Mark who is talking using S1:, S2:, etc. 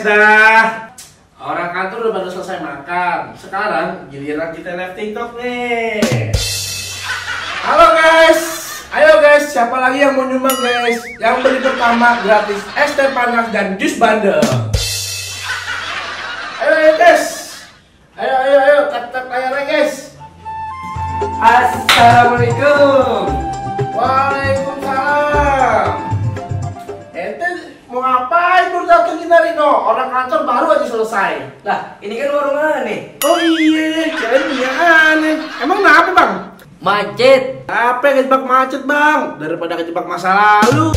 S1: beres dah. Orang kantor udah pada selesai makan. Sekarang giliran kita live TikTok nih. Halo guys, ayo guys, siapa lagi yang mau nyumbang guys? Yang beli pertama gratis es teh panas dan jus bandeng. Ayo guys, ayo, tap layarnya guys.
S2: Assalamualaikum.
S1: Waalaikumsalam. Ente mau ngapain baru datang kita Rino? Orang kantor baru aja selesai.
S2: Lah, ini kan warung aneh.
S1: Oh iya, kirain dia aneh. Emang kenapa bang?
S2: Macet.
S1: Apa yang kejebak macet bang? Daripada kejebak masa lalu.